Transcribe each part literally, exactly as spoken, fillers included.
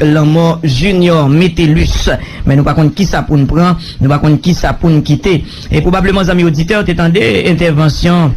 lanmò Junior Metellus. Men nou pa konn kisa pou n pran, nou pa konn kisa pou n kite. E pwobableman, zanmi oditè, w te tande entèvansyon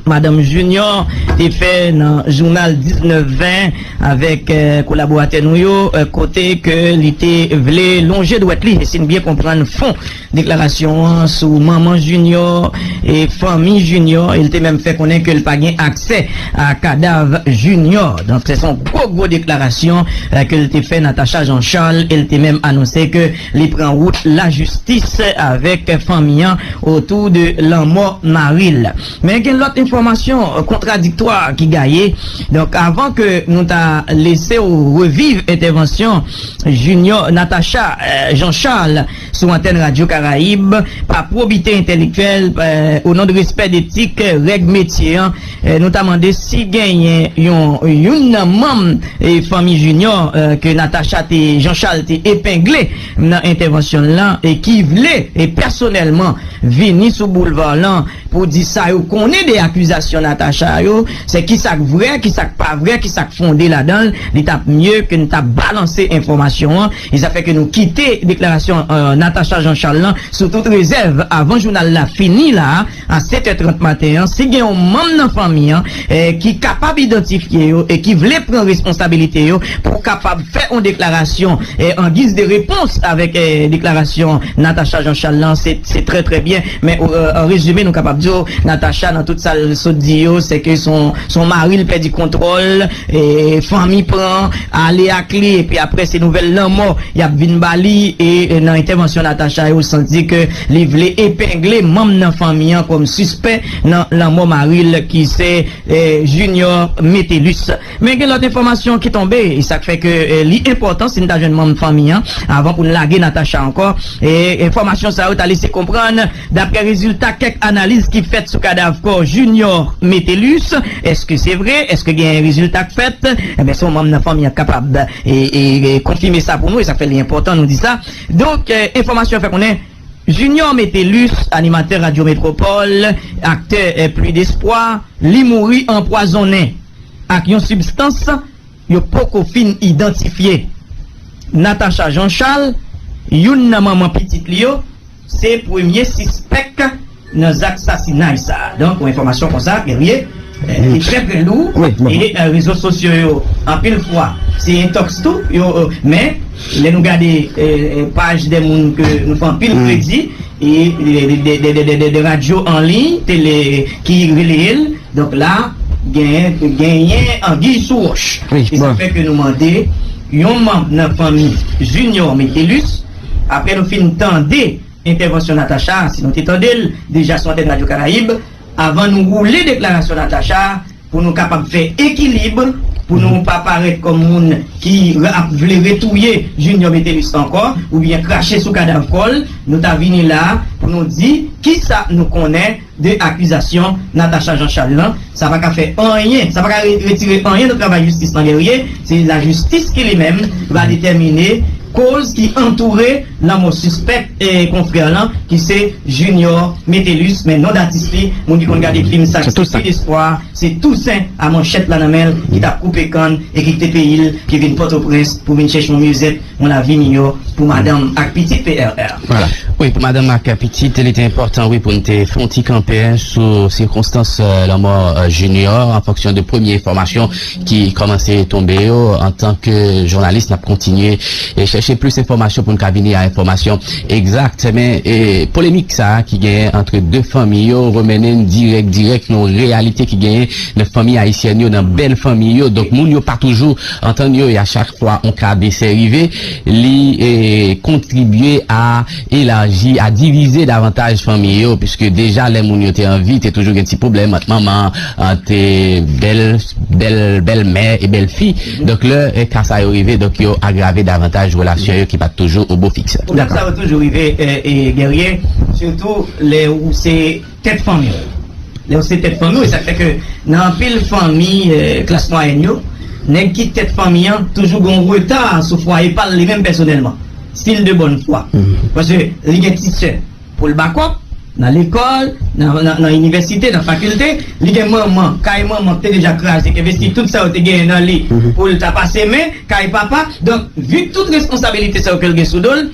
Madanm Junior te fè nan jounal diznèf ven avèk, eh, kolaboratè nou yo, eh, kote ke li te vle lonje dwèt li, e si n byen konprann fon deklarasyon an sou manman Junior e fanmi Junior, e l te menm fè konnen ke l pa gen aksè a kadav Junior. Donk, se yon gwo, gwo deklarasyon, eh, ke l te fè Natacha Jean Charles, e l te menm anonse ke li pran wout lajistis avèk fanmi an otou de lanmò mari l. Men gen lòt enfòmasyon, eh, kontradiktwa ki gaye. Donk, avan ke nou ta lese w reviv entèvansyon Junior, Natacha, eh, Jean Charles sou antèn Radyo Karayib, pa pwobite entèlektyèl, eh, o non de respè detik, règ metye an, eh, nou ta mande si genyen yon, youn nan manm, eh, fanmi Junior, eh, ke Natacha te, Jean Charles te epengle nan entèvansyon l lan, e ki vle, e pèsonèlman, vini sou boulva lan pou di sa yo konnen de akizasyon Natacha yo, se kisa k vrè, kisa k pa vrè, kisa k fonde ladan l, li t ap mye ke n ta balanse enfòmasyon an, e sa fè ke nou kite deklarasyon, eh, Natacha Jean Charles lan sou tout rezèv avan jounal la fini la a, a sèt è trant maten an, si gen yon manm nan fanmi an, eh, ki kapab idantifye yo e ki vle pran responsabilite yo pou kapab fè yon deklarasyon, eh, an giz de repons avèk, eh, deklarasyon Natacha Jean Charles lan, se, se trè, trè byen. Men, eh, an rezime, nou kapab di w, Natacha, nan tout sa l sot di yo, se ke son, son mari l pèdi kontwòl, eh, fanmi pran, ale ak li, epi apre, se nouvèl lanmò y ap vin ba li, e, e nan entèvansyon Natacha yo, w santi ke li vle epengle manm nan fanmi an kòm sispè nan lanmò mari l ki se, eh, Junior Metellus. Men gen lòt enfòmasyon ki tonbe, e sa k fè ke, eh, li enpòtan si n ta jwenn manm fanmi an avan pou n lage Natacha ankò. E enfòmasyon sa yo ta lese konprann, daprè rezilta kèk analiz ki fèt sou kadav kò Junior Metellus, èske se vre? Èske gen rezilta k fèt? Enben, se yon manm nan fanmi an k kapab, e, e, e konfime sa pou nou, e sa k fè li enpòtan nou di sa. Donk, eh, enfòmasyon fè konnen Junior Metellus, animatè Radyo Metropole, aktè, eh, Pluie d'Espoir, li mouri anpwazonnen ak yon sibstans yo poko fin idantifye. Natacha Jean Charles, youn nan manman pitit li yo, se premye sispèk nan zak sasinay sa a. Donk, yon enfòmasyon konsa, Guerrier, eh, ki trè, trè lou, e, eh, rezo sosyo yo, anpil fwa, se entòks tou, yo, eh, men, lè nou gade, eh, eh, paj de moun ke nou fè anpil kredi, e de, de, de radyo an liy, tele ki releye l. Donk la, genyen, genyen anguille sous roche. E sa fè ke nou mande yon manm nan fanmi Junior Metellus, apre nou fin tande entèvansyon Natacha, si nou te tande l deja sou antèn Radyo Karayib, avan nou woule deklarasyon Natacha, pou nou kapab fè ekilib, pou nou pa parèt kòm moun ki ap vle retouye Junior Metellus ankò, oubyen krache sou kadav kò l, nou ta vini la pou nou di kisa nou konnen de akizasyon Natacha Jean Charles lan. Sa pa ka fè anyen, sa pa ka re-, retire anyen nan travay jistis lan, Guerrier. Se lajistis ki li menm va detèmine koz ki antoure lanmò sispèk, eh, konfrè lan, ki se Junior Metellus, men non datis li, moun ki konn gade fim sa, Pluie d'Espoir, se Tousen a manchèt la nan men l, ki t ap koupe kann e ki kite peyi l, ki vin Pòtoprens pou vin chèche yon miyèzèt, yon lavi miyò pou madanm ak pitit, P R R. Wi, pou madanm ak pitit, li te enpòtan, wi, pou n te fè yon ti kanpe sou sikonstans, eh, lanmò, eh, Junior, an fonksyon de premye enfòmasyon ki kòmanse tonbe yo. Antanke jounalis, n ap kontinye e chèche plis enfòmasyon pou n ka vini a enfòmasyon egzak. Men, eh, polemik sa a ki genyen ant de fanmi yo remennen n dirèk, dirèk nan yon reyalite ki genyen nan fanmi ayisyèn yo, nan bèl fanmi yo. Donk, moun yo pa toujou antann yo, e a chak fwa yon ka desè rive, li, eh, kontribye a elaji, a divize davantaj fanmi yo, piske deja lè moun yo te an vi, te toujou gen ti pwoblèm ant manman, ant, eh, bèl, bèl, bèlmè e bèlfi. Donk lè, eh, ka sa yo rive, donk yo agrave davantaj relasyon yo ki pa t toujou o bo fiks. Pwoblèm sa yo toujou rive, eh, eh, Guerrier, sitou lè ou se tèt fanmi w. Lè w se tèt fanmi w, e sa k fè ke nan anpil fanmi, eh, klas mwayèn yo, nèg ki tèt fanmi an toujou gen yon reta sou fwaye pa l li menm pèsonèlman. Stil de bòn fwa. Paske li gen ti sè pou l bakòp, nan lekòl, nan, nan, nan inivèsite, nan fakilte, li gen manman, kay manman ki te deja kraze, ki envesti tout sa yo te genyen nan li pou l ta pase men, kay papa. Donk, vi tout responsabilite sa yo ke l gen sou do l,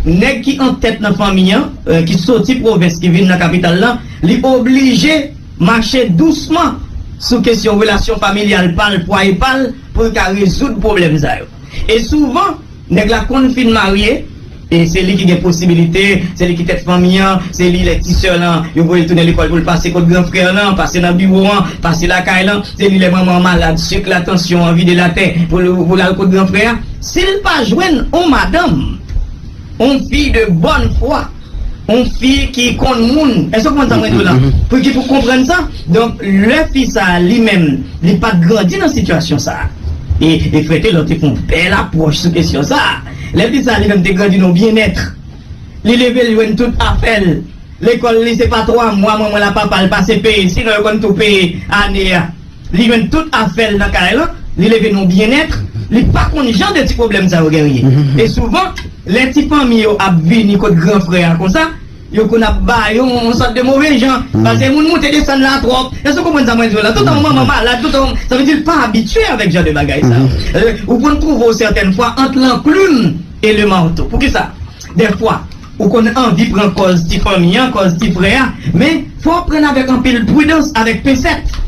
nèg ki an tèt nan fanmi an, eh, ki soti pwovens, ki vin nan kapital la, li oblije mache dousman sou kesyon relasyon familyal pa l, pwaye pa l, pou l ka rezoud pwoblèm sa yo. E souvan, nèg la konn fin marye, e se li ki gen posibilite, se li ki tèt fanmi an, se li lè ti sè lan, yo voye l tounen lekòl pou l pase kot gran frè lan, pase nan biwo an, pase lakay lan, se li lè manman an malad, sik la, tansyon an, vide latè, pou l, pou l al kot gran frè a. Si l pa jwenn on madanm, on fi de bòn fwa, on fi ki konn moun, èske w konprann sa mwen di w la? Pou ki pou konprann sa? Donk, lè fi sa a li menm, li pa t grandi nan sitiyasyon sa a. E, e frè Telor te fè yon bèl apwòch sou kesyon sa a. Lè fi sa a li menm te grandi nan yon byennèt, li leve, li jwenn tout afè l. Lekòl li se pa twa mwa manman l ak papa l pase peye, sinon yo konn tou peye ane a. Li jwenn tout afè l nan kay lan, li leve nan yon byennèt, li pa konn jan de ti pwoblèm sa yo genyen. E souvan, lè ti fanmi yo ap vini kot gran frè a konsa, yo konn ap ba yo yon, yon sòt de move jan. Paske moun moute desann la twòp. Èske w konprann sa mwen di w la? Toutan yon manman malad, toutan yon, sa vle di l pa abitye avèk jan de bagay sa yo. Euh, ou konn twouve w sètèn fwa ant lanklim e le marto. Poukisa? Dèfwa, ou konn anvi pran kòz ti fanmi an, kòz ti frè a, men fò w pran avèk anpil pridans, avèk pensèt.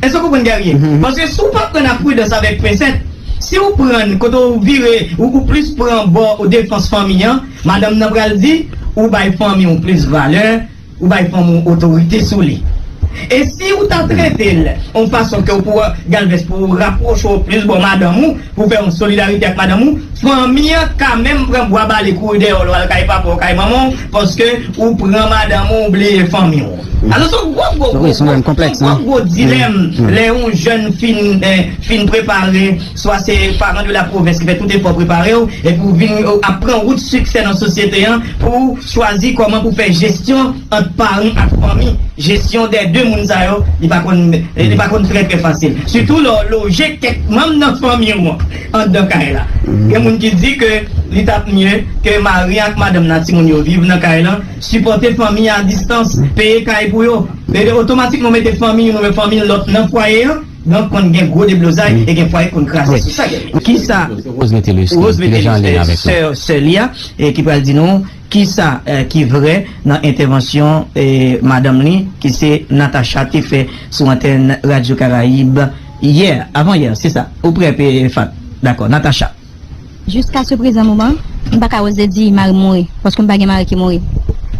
Èske w konprann, Guerrier? Paske si w pa pran ak pridans, avèk pensèt, si w pran kote w vire, ou, ou plis pran bò defans fanmi an, madanm nan pral di, ou bay fanmi w plis valè, ou bay fanmi w otorite sou li. E si ou ta trete l yon fason ke w pou, Galvez, pou w rapwoche w plis bò madanm ou, pou w fè yon solidarite ak madanm ou, fanmi an ka menm pran bwa bale kouri dèyè w lè w al kay papa w, kay manman w, paske ou pran madanm ou, ou bliye fanmi w. Alò, se yon gwo, gwo, gwo, gwo, gwo, gwo dilèm lè yon jèn fin, eh, fin prepare, swa se paran de la pwovens ki fè tout efò prepare w, epi w vin, w ap pran wout siksè nan sosyete an pou w chwazi kòman pou fè jesyon ant paran ak fanmi. Jesyon dè de moun sa yo, li pa konn, li pa konn trè, trè fasil. Sitou lè w loje kèk manm nan fanmi w anndan kay la. Gen moun ki di ke li t ap mye ke mari ak madanm nan, timoun yo viv nan kay lan, sipòte fanmi a distans, peye kay pou yo. E otomatikman w mete fanmi youn oubyen fanmi lòt nan fwaye an, donk konn gen gwo deblozay e gen fwaye konn kraze sou sa, Guerrier. Kisa Rose Metellus, ki deja an liy avèk nou. Sè, sè li a, e ki pral di nou kisa, eh, ki vrè nan entèvansyon, eh, madanm li, ki se Natacha, te fè sou antèn Radyo Karayib yè, avan yè, se sa. Ou prè, pe, Fat? Dakò, Natacha. Jiska se prezan moman, m pa ka oze di mari m mouri, paske m pa gen mari ki mouri.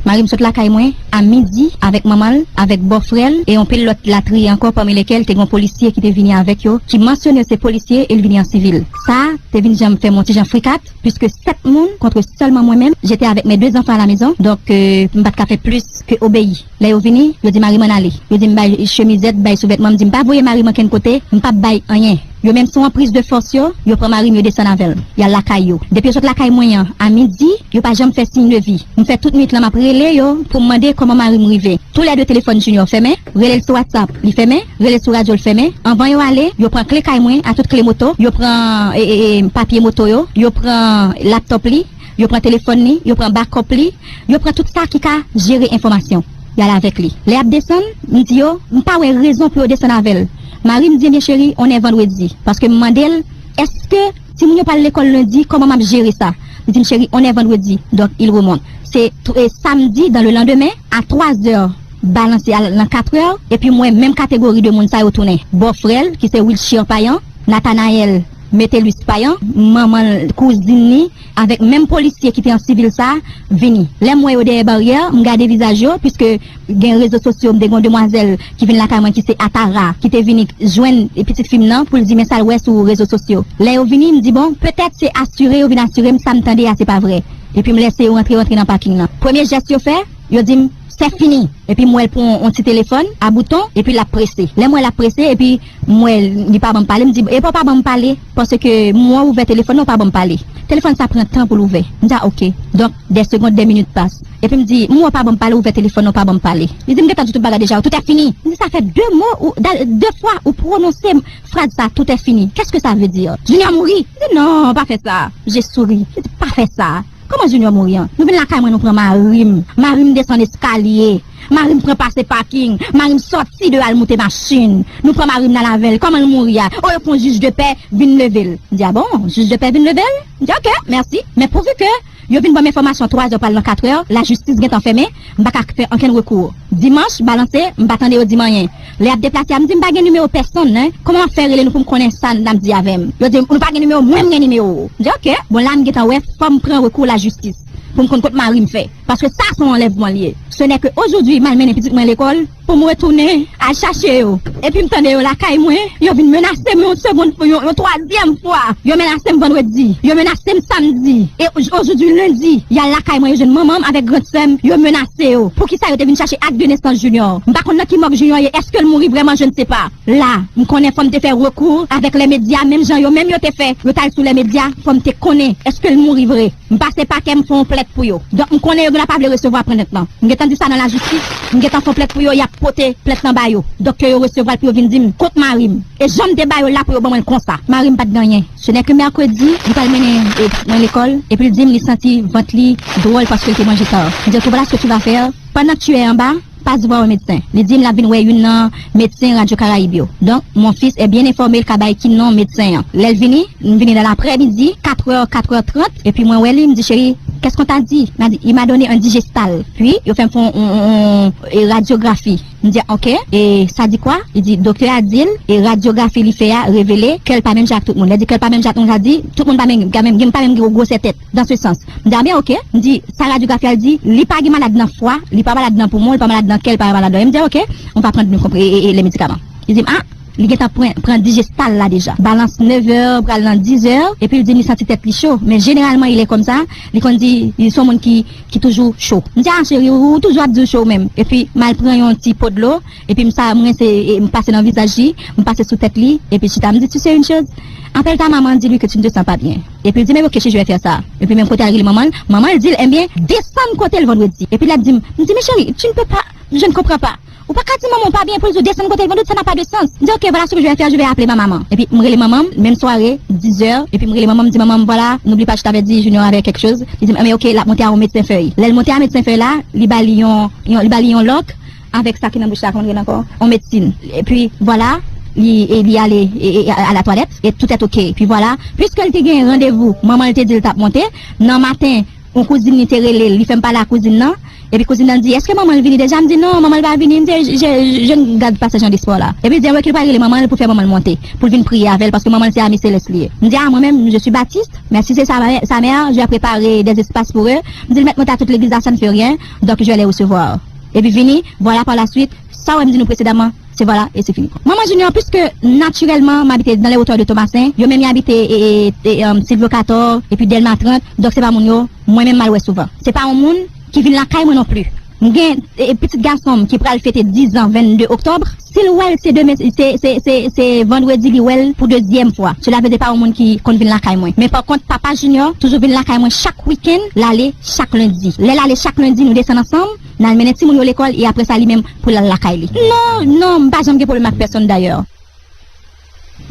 Mari m sot lakay mwen a midi avèk manman l, avèk bòfrè l e yon pil lòt latriye ankò, pami lekèl te gen yon polisye ki te vini avèk yo, ki mansyone se polisye e l vini an sivil. Sa te vin jan fè m yon ti jan frikat, puiske sèt moun contre seulement moi-même, j'étais avec mes deux enfants à la maison, donk, euh, m pa t ka fè plis ke obeyi. Lè yo vini, yo di mari m ann ale. Yo di m bay chemizèt, bay souvètman, m di m pa voye mari m ankenn kote, m p ap bay anyen. Yo menm sou anpriz de fòs yo, yo pran mari m, yo desann avè l. Y al lakay yo. Depi yo sot lakay mwen an, a midi, yo pa janm fè siy de vi. M fè tout nwit lan, m ap rele yo pou m mande kòman mari m rive. Toulède telefòn Junior fèmen, rele l sou WhatsApp, li fèmen, rele l sou radyo, l fèmen. Anvan yo ale, yo pran kle kay mwen, a tout kle moto, yo pran, e, e, e, papye moto yo, yo pran laptòp li, yo pran telefòn li, yo pran bakòp li, yo pran tout sa ki ka jere enfòmasyon. Y al avèk li. Lè y ap desann, m di yo, m pa wè rezon pou yo desann avè l. Mari m di, ebyen cheri, on est vendredi. Paske m mande l, èske timoun yo pral lekòl lendi, kòman m ap jere sa? Li di m, cheri, on est vendredi. Donk, il remonte. Se t-, e, samdi, dans le lendemain, à twa zè, balanse al nan kat è, epi m wè menm kategori de moun sa yo tounen. Bòfrè l, ki se Wilshire Payan, Nathanaël Metellus Payan, manman l, kouzin li, avèk menm polisye ki te an sivil sa, vini. Lè m wè yo dèyè baryè, m gade vizaj yo, piske gen rezo sosyo, m te gen yon demwazèl ki vin lakay mwen, ki se Atara, ki te vini jwenn pitit fi m nan pou l di men sa l wè sou rezo sosyo. Lè yo vini, m di, bon, petèt se asire yo vin asire m, sa m tande a se pa vrè. Epi m lèse yo rantre, rantre nan paking nan. Premye jès yo fè, yo di m, c'est fini. Epi m wè l pran yon ti telefòn a bouton, epi l ap prese. Lè m wè l ap prese, epi m wè li pa ban m pale, m di, epa w pa ban m pale, paske m wè w ouvè telefòn nan, w pa ban m pale. Telefòn sa pran tan pou l ouvè. M di, a, oke. Donk, des secondes, des minutes passent. Epi m di, m wè w pa ban m pale, w ouvè telefòn nan, w pa ban m pale. Li di, m gentan di tout bagay deja, tout est fini. M di, sa fè de mo, ou, da, de fwa, ou pwononse fraz sa, tout est fini. Qu'est-ce que ça veut dire? Junior mouri. Li di, non, pa fè sa. J'ai souri. Li di, pa fè sa. Kòman Junior mouri an? Nou vin lakay mwen, nou pran mari m. Mari m desann eskalye. Mari m pran pase paking. Mari m sòti deyò al moute machin. Nou pran mari m nan lavèl. Kòman l mouri a? O, yo pran jij de pè vin leve l. M di, a bon, jij de pè vin leve l? M di, oke, mèsi. Men pouvi ke yo vin ban m enfòmasyon twazè pral nan katrè, lajistis gentan fèmen, m pa ka fè ankenn rekou. Dimanch, balanse, m pa tande yo di m anyen. Lè y ap deplase a, m di, "M pa gen nimewo pèsonn, non. Kòman m ap fè rele nou pou m konnen sa n ap di avè m?" Yo di, "Nou pa gen nimewo, mwen m gen nimewo w." M di, "Oke." Bon, la m gentan wè, fò m pran rekou lajistis pou m konn kot mari m fè. Paske sa se yon anlèvman l ye. Ce n'est que aujourd'hui, m al mennen pitit mwen lekòl pou m retounen al chache yo. Epi m tande yo lakay mwen, yo vin menase m yon segonn, yon, yon twazyèm fwa. Yo menase m vandredi, yo menase m samdi. E aujourd'hui, lendi, y al lakay mwen, yo jwenn manman m avèk grann sè m, yo menase yo. Poukisa yo te vin chache ak de nesans Junior? M pa konn nan ki mòg Junior ye, èske l mouri vrèman, je ne sais pas. La, m konnen fò m te fè rekou avèk lè medya, menm jan yo menm yo te fè. Yo t al sou lè medya, fò m te konnen èske l mouri vre. M pase pakè, m fè yon plent pou yo. Donk, m konnen yo genlè pa vle resevwa plent lan. M gentan di sa nan lajistis, m gentan fè yon plent pou yo, y ap pote plent lan ba yo. Donk, ke yo resevwa l pou yo vin di m kot mari m. E jan m te ba yo l la pou yo ban mwen l konsa. Mari m pa t gen anyen. Ce n'est que mercredi, li pral mennen, e, mwen lekòl, epi l di m li santi vant li dwòl paske l te manje ta. M di, ok, voilà ce que tu vas faire. Pendant que tu es en bas, passe voir un médecin. Li di m l ap vin wè youn nan medsen Radyo Karayib yo. Donk, mon fils est bien informé, l ka bay ki non medsen an. Lè l vini, m vini nan laprèmidi, katrè, katrè trant, epi mwen wè li, m di, chéri, qu'est-ce qu'on t'a dit? L a di, il m'a donné un digestal. Puis, yo fè m fè yon, yon, yon, yon, e, radyografi. M di, ok, e sa di kwa? Li di, doktè a di l, e radyografi li fè a revele kè l pa menm jan ak tout moun. Lè di kè l pa menm jan ak tout moun, sa di, tout moun pa menm, pa menm, gen pa menm gwo gwosè tèt. Dans ce sens. M di, a byen, ok. M di, sa radyografi a di, li pa gen malad nan fwa, li pa malad nan poumon, li pa malad nan kè, li pa malad nan. M di, ok, on va prendre une compre- e, e, e, les médicaments. Li di m, a, li gentan pran, pran dijestal la deja. Balans nevè, pral nan dizè, epi l di m li santi tèt li cho. Men jeneralman, il est comme ça, li konn di, li se yon moun ki, ki toujou cho. M di, a, cheri, ou, ou toujou ap di w cho ou menm. Epi, m al pran yon ti po dlo, epi m sa, m rense, e, m pase nan vizaj li, m pase sou tèt li, epi chita. M di, tu sais une chose? Appelle ta maman, dis-lui que tu ne te sens pas bien. Epi l di, men ok, chérie, je vais faire ça. Epi menm kote al rele manman l, manman l di l, ebyen, desann kote l vandredi. Epi l ap di m, m di, mais chérie, tu ne peux pas, je ne comprends pas. Ou pa ka di manman w pa byen pou l di w desann kote l vandredi, ça n'a pas de sens. M di, ok, voilà ce que je vais faire, je vais appeler ma maman. Epi m rele manman m, menm sware, dizè, epi m rele manman m, m di, manman m, voilà, n'oublie pas, je t'avais dit, Junior avait quelque chose. Li di m, ebyen, ok, l ap monte a yon medsen fèy. Lè l monte a medsen fèy la, li ba li yon, yon, li ba li yon lòk, avèk sa ki nan bouch la, kòman l rele ankò? On medsin. Epi, vwala, li, e, li ale, e, e, a, a latwalèt, e tout est ok. Epi vwala, piske l te gen randevou, manman l te di l t ap monte, nan maten, yon kouzin li te rele l, li fè m pale ak kouzin nan, epi kouzin nan di, èske manman l vini deja? M di, non, manman l pa vini. M di, je, je, je ne garde pas ce genre d'espoir là. Epi l di, wè, ke l pral rele manman l pou fè manman l monte, pou l vin priye avè l, paske manman l se ami selès li ye. M di, a, mwen menm, je suis baptiste, mais si c'est sa, sa mère, je vais préparer des espaces pour eux. M di, l mèt monte a tout legliz la, ça ne fait rien, donc je vais les recevoir. Epi vini, vwala pa la swit, sa w wè m di nou presedaman, se vwala, e se fini. Manman Junior, piske natirèlman, m abite nan le hauteur de Tomasen, yo menm y abite, e, e, e, um, Silvyo Katò, epi Dèlma trant, donk se pa moun yo, mwen menm m al wè souvan. Se pa yon moun ki vin lakay mwen non pli. M gen, e, e, pitit gason m ki pral fete diz an vennde oktòb, si l wè l, se demen, se, se, se, se vandredi li wè l pou dezyèm fwa. Sela vle di pa yon moun ki konn vin lakay mwen. Men pa kont, papa Junior toujou vin lakay mwen chak wikenn, l ale chak lendi. Lè l ale chak lendi, nou desann ansanm, n al mennen timoun yo lekòl, e apre sa, li menm pou l al lakay li. Non, non, m pa janm gen pwoblèm ak pèsonn dayè.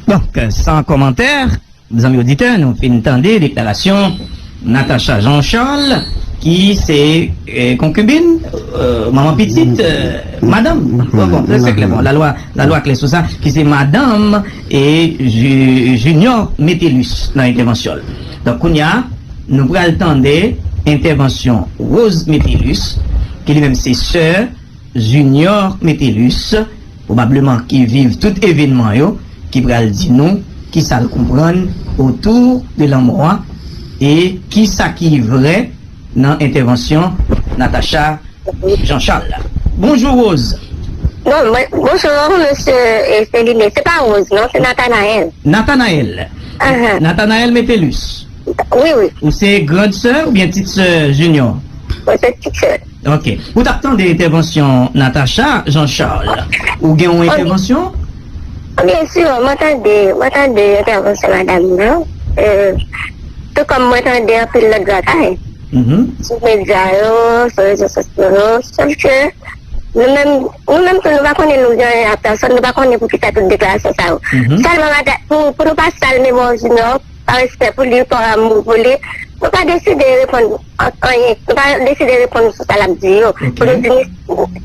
Donk, san kòmantè, zanmi oditè, nou fin tande deklarasyon Natacha Jean Charles, ki se, eh, konkibin, eh, manman pitit, eh, madanm. Bon, bon, trè, trè klè. Bon, lalwa, lalwa klè sou sa, ki se madanm, eh, Ju- Junior Metellus nan entèvansyon l. Donk, kounye a, nou pral tande entèvansyon Rose Metellus, ki li menm se sè Junior Metellus, pwobableman ki viv tout evènman yo, ki pral di nou kisa l konprann otou de lanmò a e kisa ki vrè nan entèvansyon Natacha Jean Charles la. Bonjou, Rose. Bon, mwen, bonjou, mesye, eh, Celine. Se pa Rose, non, se Nathanaël. Nathanaël. Ahan. Nathanaël Metellus. Wi, wi. Ou se grand sè oubyen tit sè Junior? Mwen se tit sè. Ok. Ou t ap tande entèvansyon Natacha Jean Charles. Ou gen yon entèvansyon? Byen si, mwen tande, mwen tande entèvansyon madanm nan. Eh, tou kòm mwen tande anpil lòt bagay. Mhm. Sou medya yo, sou rezo sosyo yo. Sòf ke nou menm, nou menm tou, nou pa konnen nou gen anyen ak pèsonn, nou pa konnen poukisa tout deklarasyon sa yo. Mhm. Sèlman, madanm, pou, pou nou pa sal memwa Junior, pa respè pou li, pa amou pou li, nou pa deside reponn an- anyen. Nou pa deside reponn sou sa l ap di yo. Ok. Pou nou di ni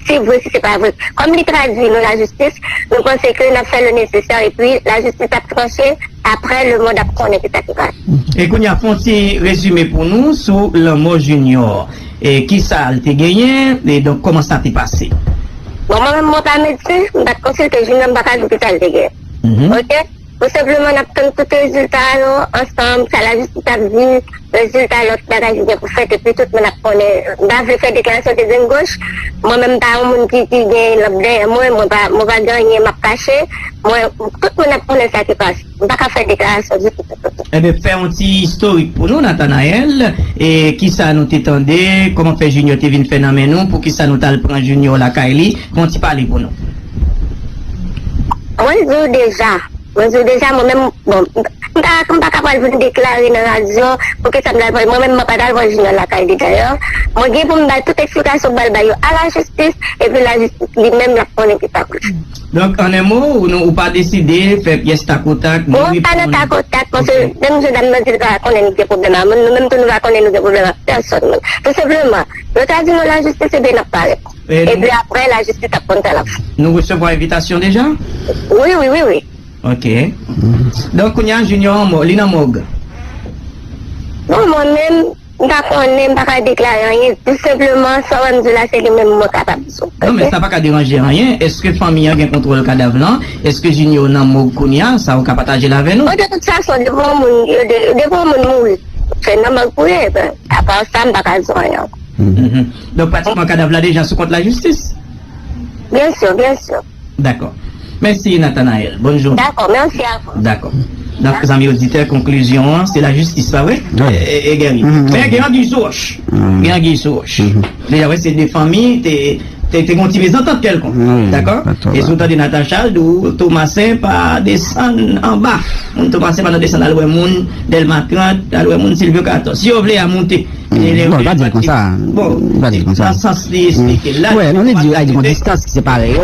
si vre, si se pa vre. Kòm li tradui nou lajistis, nou panse ke n ap fè le nesesè epi lajistis ap tranche, apre lemonn ap konnen ki sa ki pase. E kounye a, fè yon ti rezime pou nou sou lanmò Junior. E kisa l te genyen? E donk, kòman sa te pase? Bon, mwen menm, mwen pa medsen, m pa t konsilte Junior, m pa ka di w kisa l te gen. Mhm. Ok? Tou senpleman, n ap tann tout rezilta yo ansanm, sa lajistis ap di, rezilta lòt bagay ki gen pou fèt, epi tout moun ap konnen. M pa vle fè deklarasyon de grenn goch. Mwen menm, m pa yon moun ki, ki gen lanp dèyè mwen, mwen pa, mwen pa gen anyen m ap kache. Mwen, tout moun ap konnen sa ki pase. M pa ka fè deklarasyon ditou. Enben, fè yon ti istorik pou nou, Nathanaël. E kisa nou te tande? Kòman fè Junior te vin fè nan men nou? Poukisa nou t al pran Junior lakay li? Fè yon ti pale pou nou. Mwen di w deja. Mwen di w deja, mwen menm, bon, m pa, m pa ka pral vin deklare nan radyo poukisa m t al pran. Mwen menm, mwen pa t al pran Junior lakay li dayè. Mwen gen pou m bay tout eksplikasyon m pral bay yo a lajistis, epi lajistis li menm l ap konnen ki sa pou l fè. Donk, an en mo, ou, nou, ou pa deside fè pyès takotak, ni reponn. Mwen pa nan takotak, paske menm jandam nan di l pa konnen li gen pwoblèm ak moun, nou menm tou nou pa konnen nou gen pwoblèm ak pèsòn moun. Tou senpleman, yo ta di nou lajistis, ebyen n ap parèt. Epi apre, lajistis ap konn sa l ap fè. Nou resevwa envitasyon deja? Wi, wi, wi, wi. Ok. Donk, kounye a, Junior an mò, li nan mòg. Bon, mwen menm, m pa konnen, m pa ka deklare anyen. Tou senpleman, sa w wè m di w la, se li menm mwen kapab di w. Non, men sa pa ka deranje anyen. Èske fanmi an gen kontwòl kadav lan? Èske Junior nan mòg kounye a? Sa ou ka pataje l avè nou? Bon, de tout fason, depi yon moun, yo de, depi yon moun mouri, se nan mòg pou ye. Apa sa, m pa ka di w anyen ankò. Mhm. Donk, pratikman, kadav la deja sou kont lajistis? Byen si, byen si. Dakò. Mèsi, Nathanaël. Bòn jounen. Dakò, mèsi a vou. Dakò. Donk, zanmi oditè, konklizyon an, se lajistis, pa vre? Wi. E, e, Guerrier. Mhm. Men gen anguille sou wòch. Mhm. Gen anguille sou wòch. Mhm. Deja, wè, se de fanmi, te, te, te gen yon ti mezantant kèlkonk. Wi, dakò? E si w tande Natacha, l di w Tomasen pa desann anba. Moun Tomasen pa nan desann al wè moun Dèlma trant, al wè moun Silvyo katòz. Si yo vle a moute. Bon, l pa di l konsa. Bon, l pa di l konsa. Nan sans li esplike l la. Wè, non, li di, ay, di gon distans ki separe yo.